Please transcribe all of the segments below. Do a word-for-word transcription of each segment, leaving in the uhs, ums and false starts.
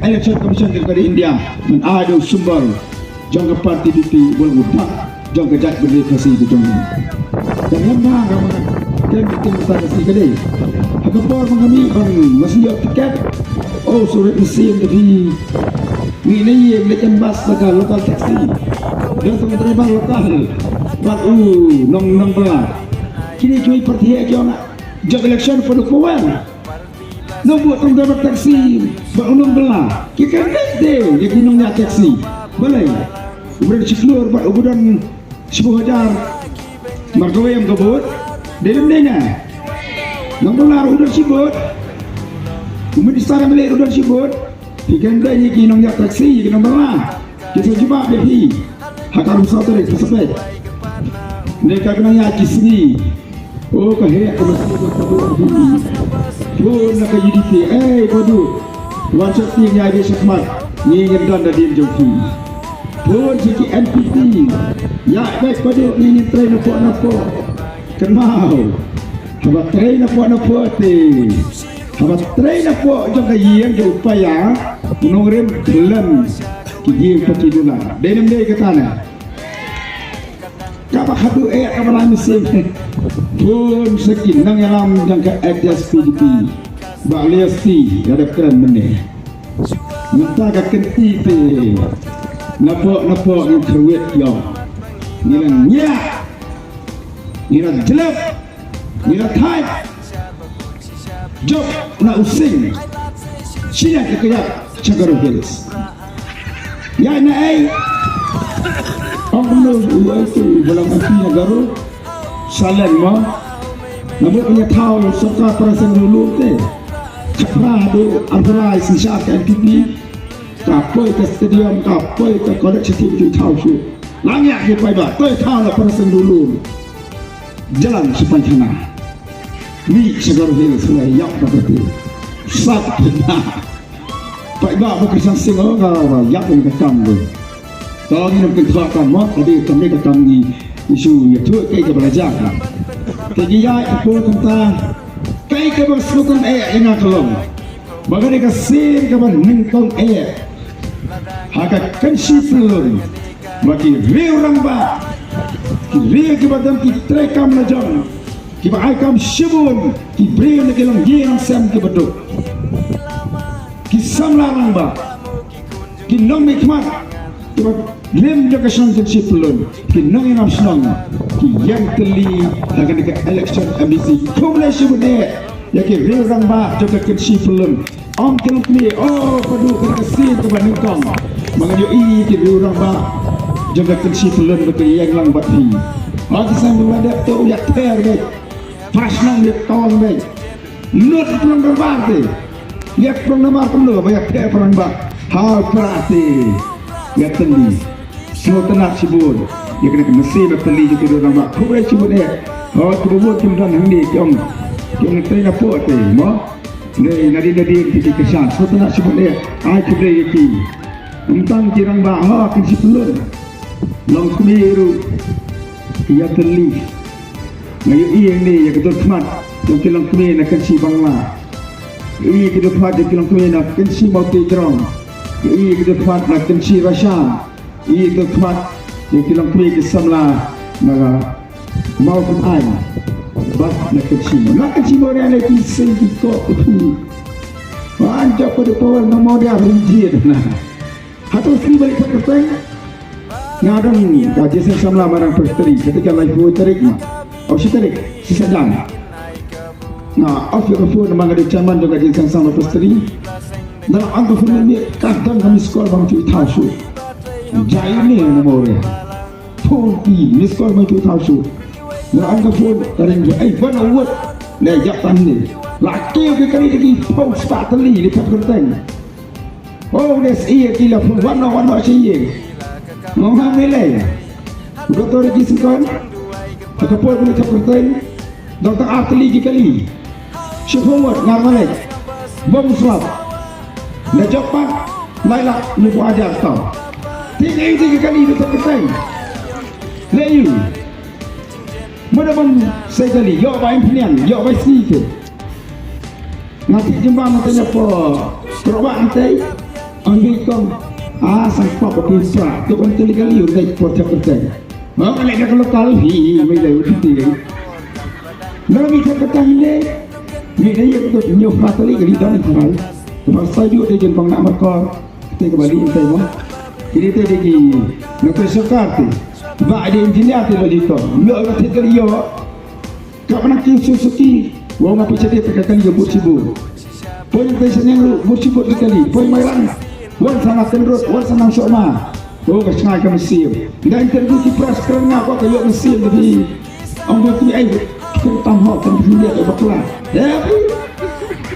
Election Commission ka India, man ai da u symbol jong ka party VPP, u bol u dak jong ka jaitbynriew Khasi ka jong ngi. Ka ngam ba ka ma kem ki ting ta ka si ka dei. Ha ka por ma nga mih ban ma sngewthuh tiket. Oh, sorry, mynsiem da phi. Ngi ne ïa leit ïa bus da ka local taxi. Da tang driver local. Bad u nong nong bla. Kine ki party ïa ki ong jong election pa du pawan. Nong buh tang driver taxi bad u nong bla. Ki kan dei dei ïa ki nong ïa taxi. Balei? U bret shi klur bad u budon shiphew hajar. Mar kawei ym ka vote. Dei lem dei na. Nang bala u don shi vote. U minister MLA u don shi vote. Ki kan dei ki nong ïa taxi, ki nong bala. Ki sa jubab dei hi. Ha ka rum sa tarik ka sa peit. Ne ka kena ïa ki sngi. Oh, ka heh ka mesti ka vote hi. Phone na ka UDP. Eh, padu. Wan sa ti ïa dei shakmat. Ngi ngin don da dien jong ki. Bun sha ki NPP. Ïa bad padu ngi ngin trei napoh napoh. Kynmaw. Haba trei napoh napoh te. Haba trei napoh jong ka ïing jong u paia. Nongrim khlem ki ïing pati dula. Dei nam dei kata ne. Kaba khadu eh kaba la mynsiem. Bun sha ki nongïalam jong ka HSPDP. Ba liasti ïa da kren mynne. Mynta ka kynti te. Napoh napoh ngi kyrwit ïa. Ngi la ngiah. Ngi la jlep. Ngi la thait. Jop na u sing. Shina ka kaya Chagaro Hills. Ïa na ei. Ong kumno u ai tu balang MP na Garo. Salen mo. Namut punya thaw sorkar para seng dulu te. Chakra hadu antarai sisa ka NPP. Ka poi ka stadium, ka poi ka college city tu thaw shu. Lang ïa ki paidbah, toi thaw na para seng dulu. Jalan sepanjang sana. Ni segar hil sungai yak ka peti. Sat na. Paidbah ba ka sang sing oh ka yak ka kam tu. Tang ïa ka kam mo, tadi kami ka kam ni isu ïa tu kai ka belajar. Tadi ïa ipo tentang kai ka bang sukun eh ina kalong. Ba ka dei ka sien kaba nyngkong eh ha ka kynshi pyllun. Ba ki riew rangbah, ki riew kiba don ki treikam la jong, kiba ai kam shibun, ki briew na ki longïing longsem kiba duk, ki samla rangbah, ki nongmihkhmat kiba lim jong ka shnong kynshi pyllun, ki nongïalam shnong, ki ïeng tylli ha kane ka election MDC. Khublei shibun eh ïa ki riew rangbah jong ka kynshi pyllun. Ong ki longkmie, oh padu ka dei ka sien kaba nyngkong. Ma nga ïohi ki riew rangbah jong ka kynshi pyllun ba ki ïeng lang bad phi. Ong ki seng ba dep to ïa ther beit. Pas nang ïa tong beit. Lut prong rangbah te. Ïa prong namar kumno ba ïa ther prong rangbah. Ha pra te. Ïa tylli. Sngewtynnat shibun ïa kane ka mynsiem ïa ka lynti jong ki rangbah. Khublei shibun eh. Hooid kiba bun kim don hangne ki ong, ki ong trei napoh te mo. Nadien nadien ki kyrshan. Sngewtynnat shibun eh. Ai khublei ïa ki. Ym tang ki rangbah ha kynshi pyllun, longkmie ruh ki ïatylli. Nga ïohi hangne ïa ka dohnud khmat jong ki longkmie na kynshi Bangla. Ïohi ïa ka dohnud khmat jong ki longkmie na kynshi Mawtejrong. Ïohi ïa ka dohnud khmat na kynshi Rashan. Ïohi ïa ka dohnud khmat jong ki longkmie ki samla na Mawkynai bad na kynshi Mawria. Na kynshi Mawria ne ki seng ki koh ki phi. Wan jop ka dei pawal na Mawria rinjit na. Hato sni balik ka kyrteng. Nga don ka jingïaseng samla marang presbytery kata ka laiphew tarik ma. Au shi tarik shi sajan. Nga off ïa ka phone namar nga dei chairman jong ka jingïaseng samla presbytery. Nga la ong ka phone ne ka don ka miss call bang tu i thaw shu. Jai ne na Mawria. Phone ki miss call bang tu i thaw shu. Nga la ong ka phone ka ring ju ai ban award. Le yak tan ne. La kiew ki kali ki pau spa tali li pat kyrteng. Oh, des iya ki la phone wan wan wan shi ye. Ngong ha me le. Doktor ki sengkon. Ha ka por ni ka perteng. Doktor Atli ki kali. Shi phone wan ngar ma le. Bom slap. Na jop pat. Lai lak ni bu ajar tau. Ti ni ti ki kali doktor perteng. Le yu. Mada bom sai kali. Yo bai pnian. Yo bai si ke. Nga ti jumpa mata nya po. Kerobak antai. Ang dei kong, ah, sang pop ka pisa, tu kan tili kali, udah por cak kerteng. Ba ka lek ka lokal, hi, mai dai udah tili. Nang mi cak kerteng ni, mi dai ya tu nyo patali kali dan kali. Ba sai ju dei jen bang nak makor, te ka bali te mo. Kini te dei ki, nak te sorkar te. Ba dei engineer te lo dito. Nyo ka te kali yo. Ka pynang ki Suzuki, wa ma pynshai te ka kali ka bud shibun. Poi nang te sha Nongrum bud shibun ki kali, poi Mairang. Wan sa na Ken Road, wan sa na Sokma. Oh, ka shngaiñ ka mynsiem. Nga interview ki press kren nga ko ka ïoh mynsiem da phi. Ong ba ki ai, ken tam hok, ken phi ïa ka bakla. Eh,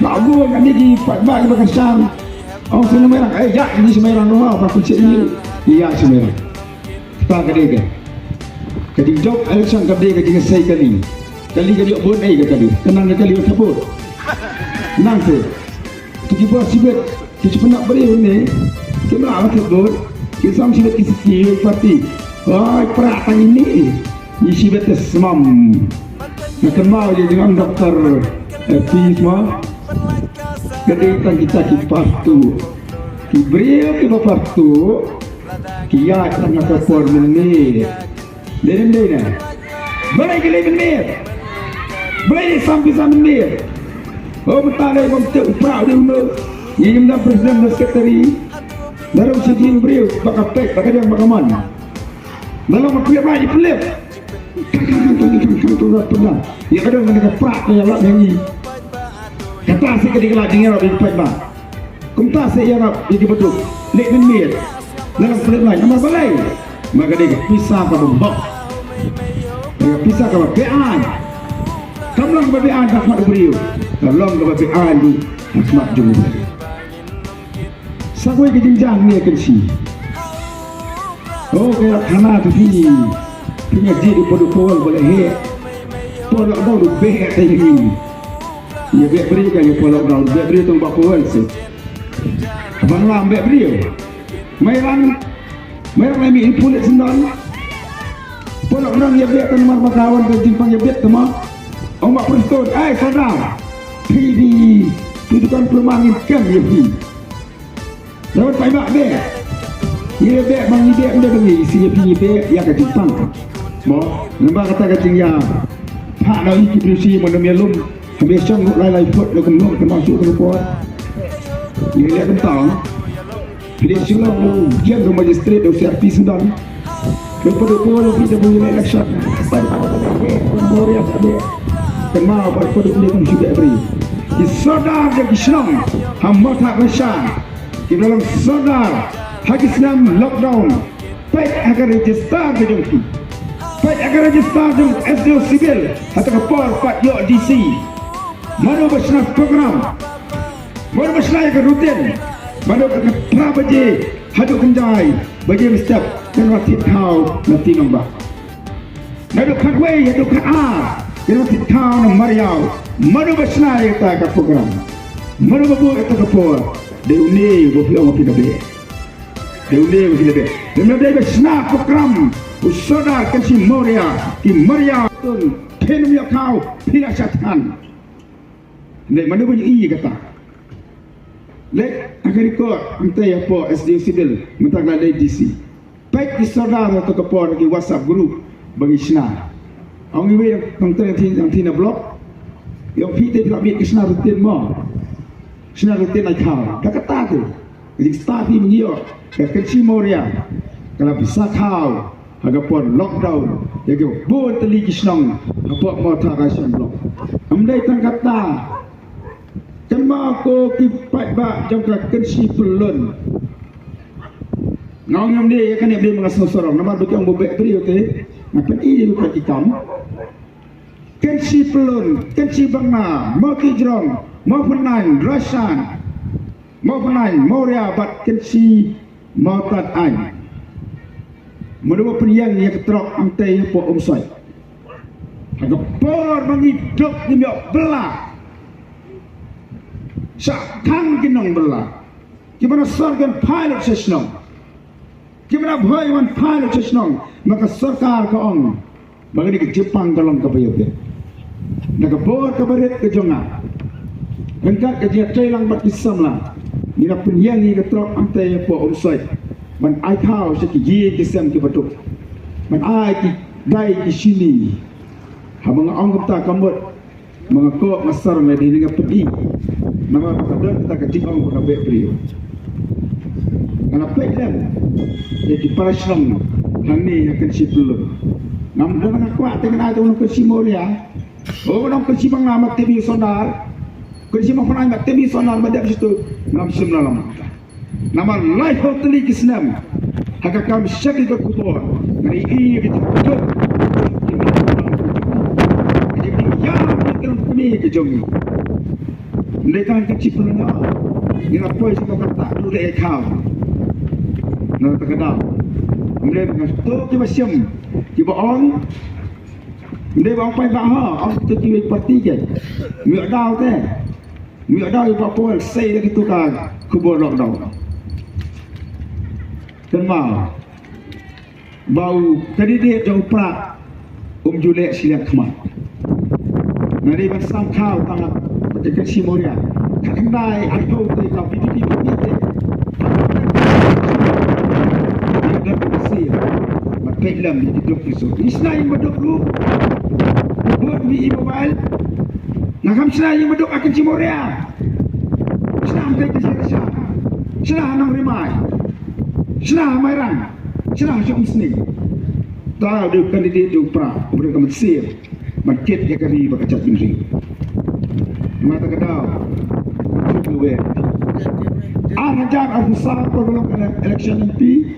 ba bu nga ni ki pat ba ki bakashan. Ong sha Mairang, eh, ïa ni sha Mairang, oh, ba ku chet ni. Ïa sha Mairang. Kata ka dei ka. Ka jingjop election ka dei ka jingsei kali. Kali ka ïoh bun ei ka kali. Ka nang ka kali ka bun. Nang te. Tu ki bos sibet. Ki shu pynap briew ne. Ki mla ka thep bun. Ki sam sibet ki siki parti. Oi, pra tang ini. Ni sibet te smam. Na kynmaw ïa jingam doktor, eh, Peace ma. Ka dei tang kita ki partu. Ki briew ki ba partu. Ki ïaid tang ha ka por mynmiet. Dei ne em dei ne? Balei ki leh mynmiet? Balei ki sam pisa mynmiet? Oh, mynta lei bam te u pra u dei u no. Ngi ngim da president da secretary. Da rung shi jingbriew ba ka pek ba ka diang ba ka man. Da long ma pyrshah ba i pylep. Ïa ka don ka pra ka ïa lad ngi. Kata seh ka dei ka lad jingïarap ïa ki paidbah. Kumta seh ïarap ïa ki baduk. Leh mynmiet. Nga dang pynleh lai namar balei? Ma ka dei ka pisa ka bym hok. Ka pisa ka ba be-aiñ. Kam long ka ba be-aiñ ka khmat u briew. Ka long ka ba be-aiñ ruh ka khmat jong u briew. Sa kawei ka jingjang ne kan shi. Oh, ka ïa khana tu phi. Phi nga ji di podu kol boleh he. Podu kol du be te ni. Ïa beh briew ka ïa pynlong down, beh briew tang ba pynlong se. Bang lam beh briew. Mairang, Mairang lai mi in pulit sendon. Pynlong down ïa beh kan mar ba kawan ka jingpang ïa beh tama. Ong ba Preston, ai Sordar. Phi di, phi dukan pelumang in kem ïa phi. Lawan paidbah beh. Ïa beh bang ïa beh ym dei bang ïa isi ïa phi ïa beh ïa ka jingpang. Mo, namar kata ka jingïa. Phah na i ki briew shi mo na ïalum. Ka beh shong ruh lai lai phut, la kum long, ka nang shu ka por. Ïa leh kumta. Phi dei Shillong, lo ïeng ka magistrate, lo C R P sendon. Lo padu ko, lo phi da bu election. Padu ko, lo phi da bu election. Kan ma, padu ko, lo phi da bu election. Ki Sordar jong ki shnong ha Mawthadraishan ki ba long Sordar ha ki snem lockdown. Peit ha ka register ka jong ki. Peit ha ka register jong S D O Civil ha kata ka por pat ïoh D C. Mano ba shna program? Mano ba shna ïa ka routine? Mano ka phra baje haduh khyndai baje mynstep, kan wan thied thaw na Ti Nongbah. Naduh khatwei haduh khatar, ïa ka thied thaw na Mariaw. Mano ba shna ïa kata ka program? Mano ba buh ïa kata ka por? Dei une ba phi ong ba phi da beh. Dei une ba phi da beh. Dei une dei ba shna program u Sordar Kynshi Mawria, ki Mariaw tun, phin ym ïoh khaw, phi la shah than. Dei mano ba ïohi ïa kata? Leit ha ka record, mynta ïa pdeng S D O Civil, mynta ka la dei D C. Peit ki Sordar ha kata ka por ki WhatsApp group ba ngi shna. Ong iwei tang tang tang tang na block. Ïa phi te phi la miet ki shna rutin mo. Shna rutin ai thaw. Da kata te. Ka jingstad phi mynta ïoh. Ka Kynshi Mawria. Ka la pisa thaw. Ha ka por lockdown. Ïa ka bun tylli ki shnong. Hapoh Mawthadraishan block. Ym dei tang kata. Kynmaw ko ki paidbah jong ka Kynshi Pyllun. Nga ong ïa ym dei ïa kane ym dei ma nga sngewsarong namar ba ki ong ba beh briew te nga pyni ïa ki kam. Kynshi Pyllun, Kynshi Bangla, Mawkijrong, Mawpynnaiñ, Raishan, Mawpynnaiñ, Mawria bad Kynshi Mawtad Aiñ. Mano ba pynïeng ïa ka trok hangtei hapoh Umsoit. Ha ka por ba ngi duk ngim ïoh bylla. Shah khang ki nongbylla. Kiba na sor kin phai lut sha shnong. Kiba na bhoi wan phai lut sha shnong. Ma ka sorkar ka ong ba kane ka jingpang ka long kaba ïa beh. Na ka bor kaba rit ka jong nga. Ryngkat ka jingïatreilang bad ki samla. Ngi la pynïeng ïa ka trok hangtei hapoh Umsoit ban ai thaw sha ki ïing ki sem kiba duk, ban ai ki dai ki shini. Haba nga ong kumta ka mut ma nga koh nga sar, nga dei nga pyni. Namar ba ka don kata ka jingong ba ka beh briew. Nga la peit lem ïa ki para shnong hangne ha Kynshi Pyllun. Ngam don, nga kwah te ngan ai te u nongkynshi Mawria. O, u nongkynshi Bangla ma tip ïa u sordar. Kynshi Mawphyrnai ma tip ïa u sordar, ma dep shitu ngam shym la long. Namar laiphew tylli ki snem ha ka kam shakri ka khubor, nga ïohi ïa ka jingkut, ka jingïam ïa ka longkmie ka jong ngi. Ym dei tang ka jingpynlong, ngi la poi sha ka kata, du dei ïa ka. Na kata ka daw, ym dei ba nga sngewthuh kiba shim, kiba ong, ym dei ba ong paidbah ha, ong kito kiwei parti ke. Ym ïoh daw te. Ym ïoh daw ïa ba poi sei da kito ka khubor lockdown. Kynmaw ba u candidate jong u Prah um ju leh shiliang khmat. Nga dei ban sam khaw tang ba te Kynshi Mawria. Ka khyndai arphew te ka VPP VPP te. Nga dei ban sir. Ba peit lem ïa ki duk ki sur. Ngi shna ïing ba duk ruh. Vote mi i mobile. Nga kham shna ïing ba duk ha Kynshi Mawria. Shna ha Kynshi Mawria. Shna ha Nongrimai. Shna ha Mairang. Shna ha Umsning. Ta u dei u candidate jong u Prah, u briew ka mynsiem ban kit ïa ka ri bad ka jaitbynriew. Namar kata ka daw, ar hajar arphew saw ka long ka election MP.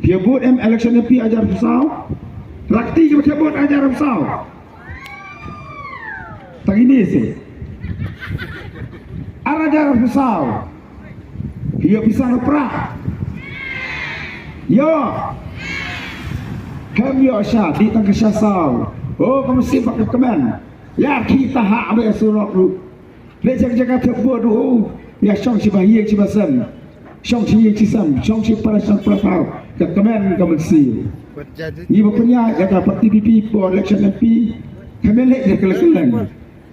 Phi ïa vote em election MP ar hajar arphew saw? Rakti kiba thep vote ar hajar arphew saw. Tang ine se. Ar hajar arphew saw. Ïoh pisa na u Prah. Ïoh. Hem ïoh sha, dih tang ka sha saw. O, ka mynsiem bad ka kmen. Ïa ki ta ha ba surok ruh. Leh jaka jaka thep vote ruh. Ïa shong shi ba ïing shi ba sem. Shong shi ïing shi sem, shong shi para shong para thaw. Ka kmen ka mynsiem. Ngi ba pynïaid ïa ka party VPP por election MP. Ka men leh ïa ka leh ka leng.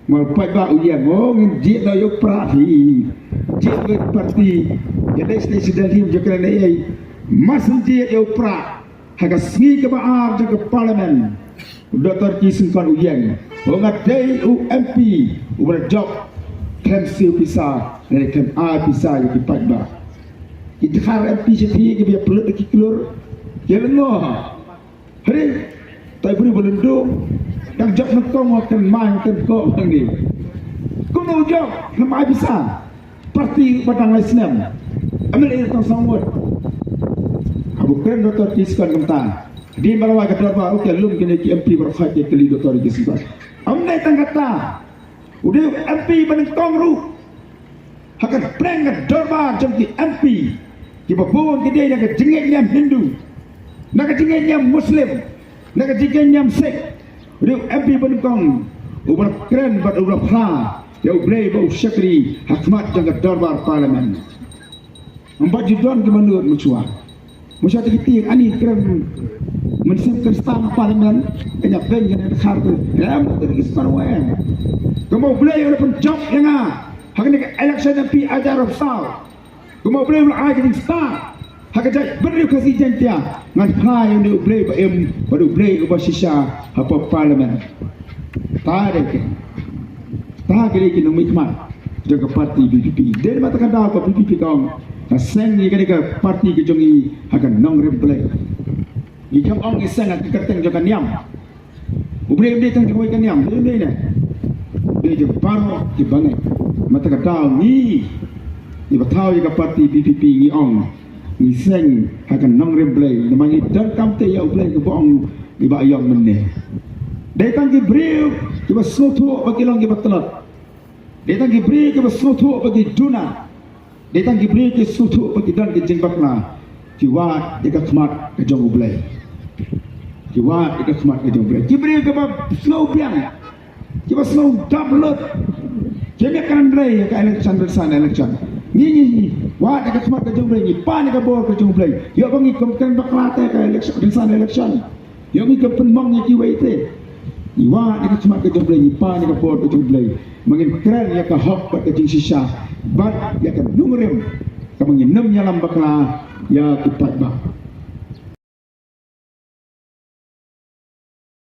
Mo paidbah u ïeng, o, ngin jied noh ïa u Prah hi. Jied noh ïa u party. Ïa dei sdei sdei lim jong ka nei ei. Mas jied ïa u Prah. Ha ka sngi kaba ar jong ka parliament. U Doctor T Syngkon u ïeng. O, nga dei u MP uba la jop khlem siew pisa, ne khlem ai pisa ïa ki paidbah. Ki dkhar MP shithi kiba ïa pynlut da ki klur. Ki lyngngoh. Hynrei, tai briew ba lyndu, dang jop nyngkong, wa kynmaw kynkoh hangne. Kumno u jop, kynmaw pisa. Parti ba dang lai snem. MLA tang sawot. Haba kren Doctor T Syngkon kumta. Dei ba la wai ka dorbar, okay, lum kine ki MP baroh khoit ki kylli Doctor T Syngkon. Ym dei tang kata. U dei u MP ba nyngkong ruh. Ha ka pdeng ka dorbar jong ki MP. Kiba bun ki dei na ka jingngeit niam Hindu, na ka jingngeit niam Muslim, na ka jingngeit niam Sikh. U dei u MP ba nyngkong uba la kren bad uba la phla ïa U Blei bad u shakri ha khmat jong ka dorbar parliament. Ym pat ju don ki manud mynshuwa. Mynshuwa te ki tieng ani kren mynsiem Khristan parliament, ka ïa beiñ ka ïa dkhar te. Em te ki star wa em. Kumba U Blei u la pynjop ïa nga ha kane ka election MP ar hajar arphew saw. Kumba U Blei u la ai ka jingstad ha ka jaitbynriew Khasi Jaiñtia, ngan phai ïa une U Blei ba im bad U Blei uba shisha hapoh parliament. Ta dei ki, ta ki dei ki nongmihkhmat jong ka parti VPP. Dei namar kata ka daw ka VPP ka ong ka seng ïa kane ka parti ka jong ngi ha ka nongrim Blei. Ngi kam ong ngi seng ha ka kyrteng jong ka niam. U Blei um dei tang jingwei ka niam, dei um dei ne. Dei jong baroh ki bangeit. Namar kata ka daw ngi, ngi ba thaw ïa ka parti VPP ngi ong ngi seng ha ka nongrim Blei. Namar ngi donkam te ïa U Blei kaba ong ngi ba ïong mynne. Dei tang ki briew kiba sngewthuh ba ki long kiba tlot. Dei tang ki briew kiba sngewthuh ba ki duna. Dei tang ki briew ki sngewthuh ba ki don ki jingbakla. Ki wad ïa ka khmat ka jong U Blei. Ki wad ïa ka khmat ka jong U Blei. Ki briew kiba sngew biang, kiba sngew dap lut. Ki mih kren Blei ïa ka election, election, election. Ngi, ngi, ngi wad ïa ka khmat ka jong U Blei, ngi pan ïa ka bor ka jong U Blei. Ïoh ba ngi kum kren bakla te ka election, election, election. Ïoh ngi ka pynmong ïa kiwei te. Ngi wad ïa ka khmat ka jong U Blei, ngi pan ïa ka bor ka jong U Blei. Ma ngin kren ïa ka hok bad ka jingshisha. Bad ïa ka nongrim, kaba ngin nym ïalam bakla ïa ki paidbah.